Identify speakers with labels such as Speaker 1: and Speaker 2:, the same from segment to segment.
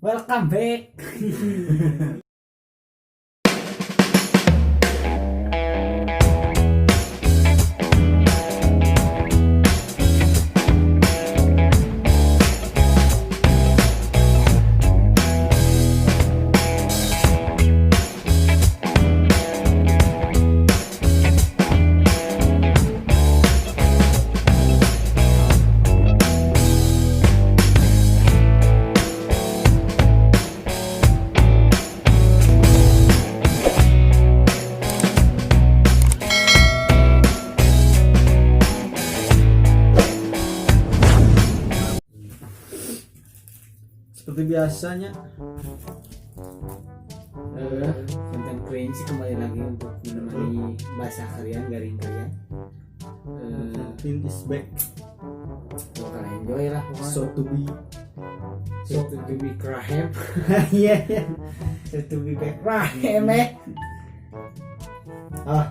Speaker 1: Welcome back.
Speaker 2: Seperti biasanya.
Speaker 1: Konten cringe kembali lagi untuk menemani basah kalian, garing kalian.
Speaker 2: Clean is back.
Speaker 1: Bakal enjoy lah pokoknya.
Speaker 2: So to be.
Speaker 1: So to be Graham.
Speaker 2: Iya, iya.
Speaker 1: So to be back Graham eh. Ah.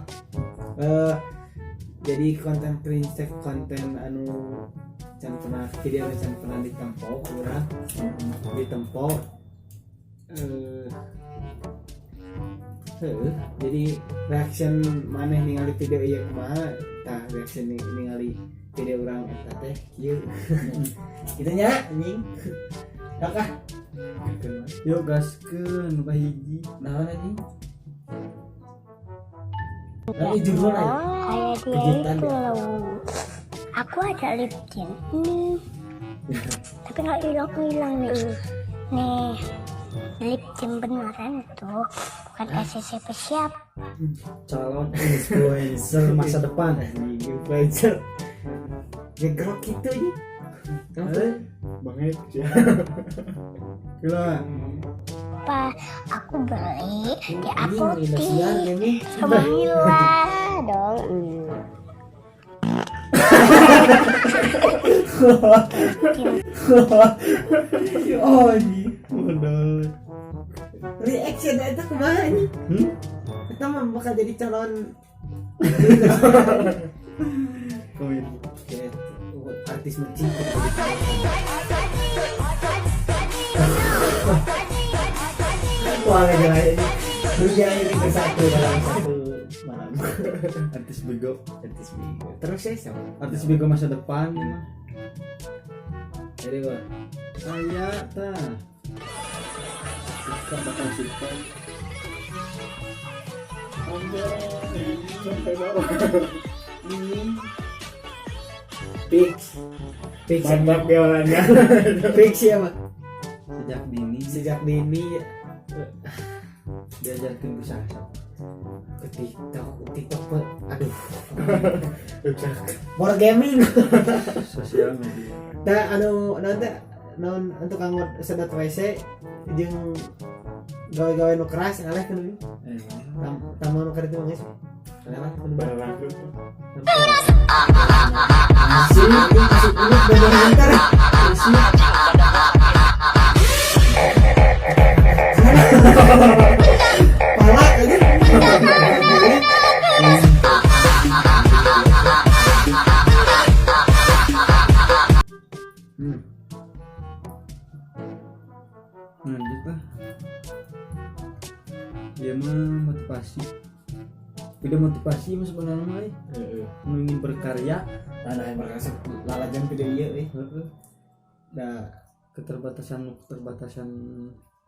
Speaker 1: Jadi konten cringe teh konten anu can pernah video anu can pernah ditempo kurang ditempo, heuh, jadi reaction maneh ningali video ieu kumaha tah, reaction ningali video urang eta teh kieu kitu nya, anjing. Sok ah.
Speaker 2: Yuk, gaskeun nu kahiji.
Speaker 1: Naon, anjing? Tapi judul aja.
Speaker 3: Kayak dia
Speaker 1: Kejutan
Speaker 3: itu
Speaker 1: ya.
Speaker 3: Loh. Aku ada lip tint nih. Tapi nggak hilang-hilang nih. Nih, lip tint beneran tuh. Bukan kasih siapa-siapa.
Speaker 2: Calon influencer masa depan.
Speaker 1: Anjing, influencer. Ngegrok gitu ini.
Speaker 2: Eh,
Speaker 4: Bangek ya.
Speaker 2: gila.
Speaker 3: Apa? Aku beli di
Speaker 1: Anjing, Indosiar
Speaker 3: apotik.
Speaker 1: ini.
Speaker 3: Sama Mila dong.
Speaker 1: Oh, anjing.
Speaker 2: Modal.
Speaker 1: Reaction itu kumaha anjing?
Speaker 2: Hmm?
Speaker 1: Kita mah bakal jadi calon
Speaker 2: Komedi.
Speaker 1: kayak artis mencing. Wah, nggak jelas ini. Dunia ini bersatu dalam satu malam.
Speaker 2: Artis bego.
Speaker 1: Artis bego. Terus ya sama.
Speaker 2: Artis bego masa depan ini mah.
Speaker 1: Jadi gua
Speaker 2: Aya tah.
Speaker 4: Suka bakal suka. Anjay, sampai bawah.
Speaker 1: Ini fix. Fix.
Speaker 4: Mantap gawalannya.
Speaker 1: Fix ya, Pak.
Speaker 2: Sejak dini
Speaker 1: Sejak dini
Speaker 2: diajarkan bisa.
Speaker 1: Ke TikTok, TikTok pun, aduh.
Speaker 4: Rusak.
Speaker 1: Board gaming.
Speaker 2: Sosial media.
Speaker 1: Nah, anu nanti non untuk kanggo sedot WC jeung gawe-gawe nu keras ngaleh kan.
Speaker 2: Eh,
Speaker 1: Tamu nu keur itu mah geus. Aneh lah kan.
Speaker 4: Barang tuh.
Speaker 1: Asik, ini masuk dulu bener bentar. Asik. Palak aja.
Speaker 2: Lanjut lah. Dia mah motivasi. Video motivasi mah sebenarnya mah eh.
Speaker 1: Heeh.
Speaker 2: Nu ingin berkarya,
Speaker 1: Nah, yang berkasih lalajan video ieu euy.
Speaker 2: heeh.
Speaker 1: Nah,
Speaker 2: Keterbatasan keterbatasan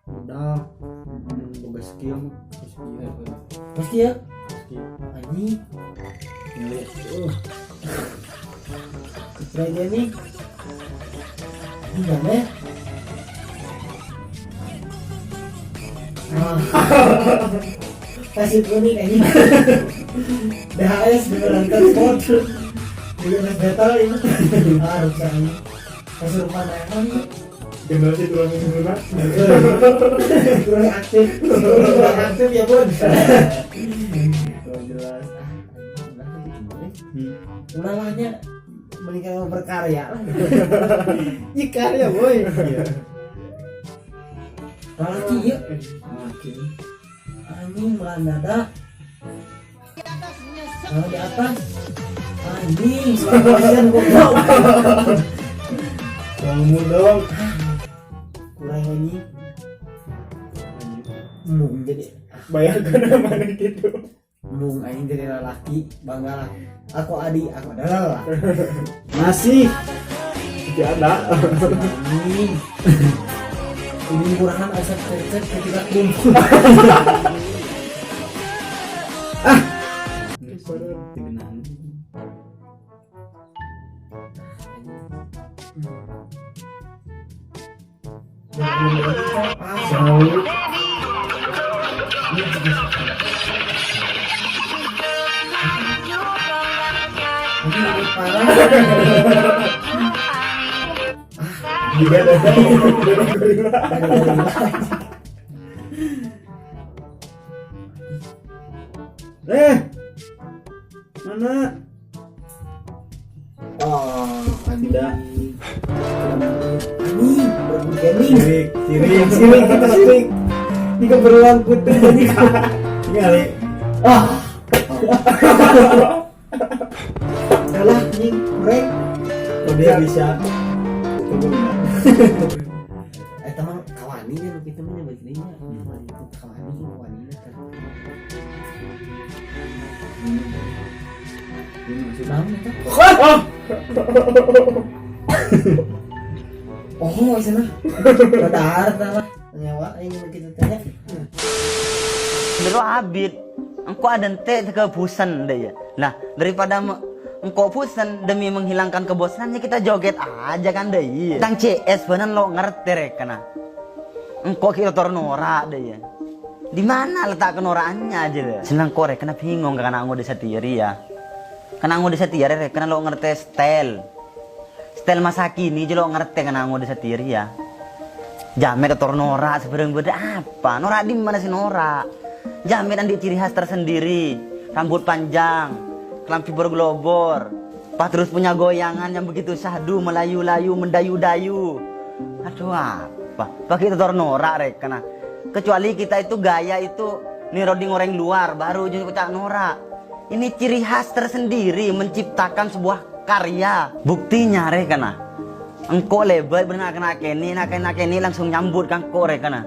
Speaker 2: modal, mun boga skill mah terus kieu.
Speaker 1: Terus kieu
Speaker 2: Terus kieu.
Speaker 1: Anjing.
Speaker 2: Ngeliat.
Speaker 1: Citra gaming. Gimana ya? Ah. Kasih kuning anjing. DHS beneran kan sport. Jadi battle ini. Ah, rusak anjing. Kesurupan emang nih.
Speaker 4: Generasi tulang lunak.
Speaker 1: Kurang aktif. Kurang aktif ya, Bun. Kurang jelas. Ah, anjing, ulah gitu, eh. Ulah lah nya mending kamu berkarya lah. Iya karya, boy.
Speaker 2: Iya.
Speaker 1: Laki ya.
Speaker 2: Makin.
Speaker 1: Anjing melanda. Nah, di atas. Anjing, kasihan goblok.
Speaker 2: Kamu dong.
Speaker 1: Kurang anjing. Mung jadi
Speaker 4: Bayangkan mana gitu.
Speaker 1: Mung aing jadi lelaki, banggalah. Aku Adi, aku adalah lelaki.
Speaker 2: Masih.
Speaker 4: Tidak ada.
Speaker 1: Anjing. Ini kurahan asap kecet ketika kumpul.
Speaker 2: Digenang.
Speaker 4: Jauh.
Speaker 1: Ini parah.
Speaker 4: Juga ada. Gorila.
Speaker 2: Eh. Mana?
Speaker 1: Oh,
Speaker 2: Tidak.
Speaker 1: Anjing, berburu gaming.
Speaker 2: Sirik, sirik.
Speaker 1: Sirik kita sirik. Ini kan berulang kutu anjing.
Speaker 2: Ini kali.
Speaker 1: Ah. Kalah anjing, kurang.
Speaker 2: Oh, dia bisa. Tunggu bentar.
Speaker 1: Eta mah kawani nya nu kitu mah nya balik deui nya. Kawani itu kawani, kawani teh.
Speaker 2: Ini masih
Speaker 1: Naon eta?
Speaker 4: Oh.
Speaker 1: Oh, cenah. Badar tah lah. Nyawa aing nu kitu teh nya.
Speaker 5: Dulu abid, engkau ada ente ke bosan deh ya. Nah, daripada engkau bosan demi menghilangkan kebosanannya kita joget aja kan deh. Iya. Tentang CS bener lo ngerti rek kena. Engkau kita tornora deh ya. Di mana letak kenoraannya aja deh. Senang kok rek kena bingung karena anggo desa tiari ya. Karena anggo desa tiari rek kena lo ngerti style. Style masa kini aja lo ngerti karena anggo desa tiari ya. Jamet atau norak sebenarnya beda apa? Norak di mana sih norak? Jamet andi ciri khas tersendiri, rambut panjang, kelampi bergelobor, pak terus punya goyangan yang begitu syahdu, melayu-layu, mendayu-dayu. Aduh apa? Pakai itu norak rek kena. Kecuali kita itu gaya itu niroding orang luar baru jadi kocak norak. Ini ciri khas tersendiri menciptakan sebuah karya. Buktinya rek kena. Engkau lebet benar kena kene, nak kena kene langsung nyambut kang rek kena.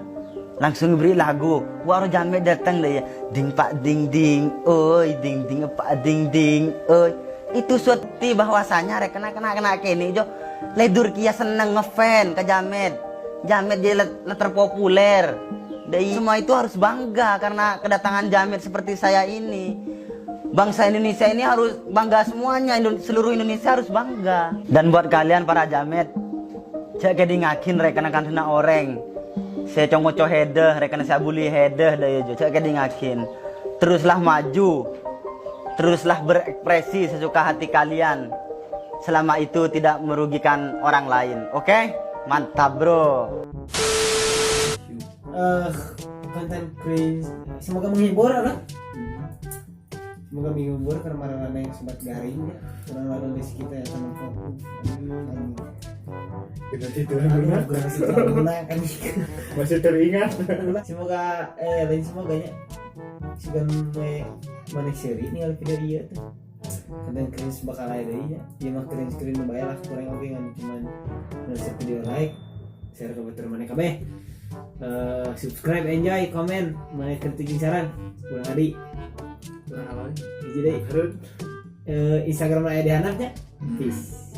Speaker 5: Langsung beri lagu. Wah jamet datang deh ya. Ding pak ding ding, oi ding ding pak ding ding, oi. Itu suatu bahwasanya rek kena kena kena kene jo. Ledur kia seneng ngefan ke jamet. Jamet jadi terpopuler. Dari semua itu harus bangga karena kedatangan jamet seperti saya ini. Bangsa Indonesia ini harus bangga semuanya, seluruh Indonesia harus bangga. Dan buat kalian para jamet, cek kedingakin rek kena kantuna oreng. Saya congoco hedeh, rek kena saya bully hedeh deh jo, cek kedingakin. Teruslah maju, teruslah berekspresi sesuka hati kalian. Selama itu tidak merugikan orang lain, oke? Mantap bro.
Speaker 1: Konten cringe, semoga menghibur lah. Semoga menghibur karena mana-mana yang sobat garing ya. Kurang lalu di sekitar ya teman fokus.
Speaker 4: Generasi tulang lunak.
Speaker 1: Generasi tulang lunak kan.
Speaker 4: Masih teringat.
Speaker 1: Semoga lain semoganya. Semoga mana seri ini kalau video dia tuh. Konten cringe bakal ada ya. Dia mah cringe cringe bayar lah kurang oke ngan cuman nulis video like, share ke batur mana kabeh. Subscribe, enjoy, komen, mana kritik saran. Kurang adi.
Speaker 4: Kurang apa?
Speaker 1: Hiji deui. Instagram aya di handapnya. Peace.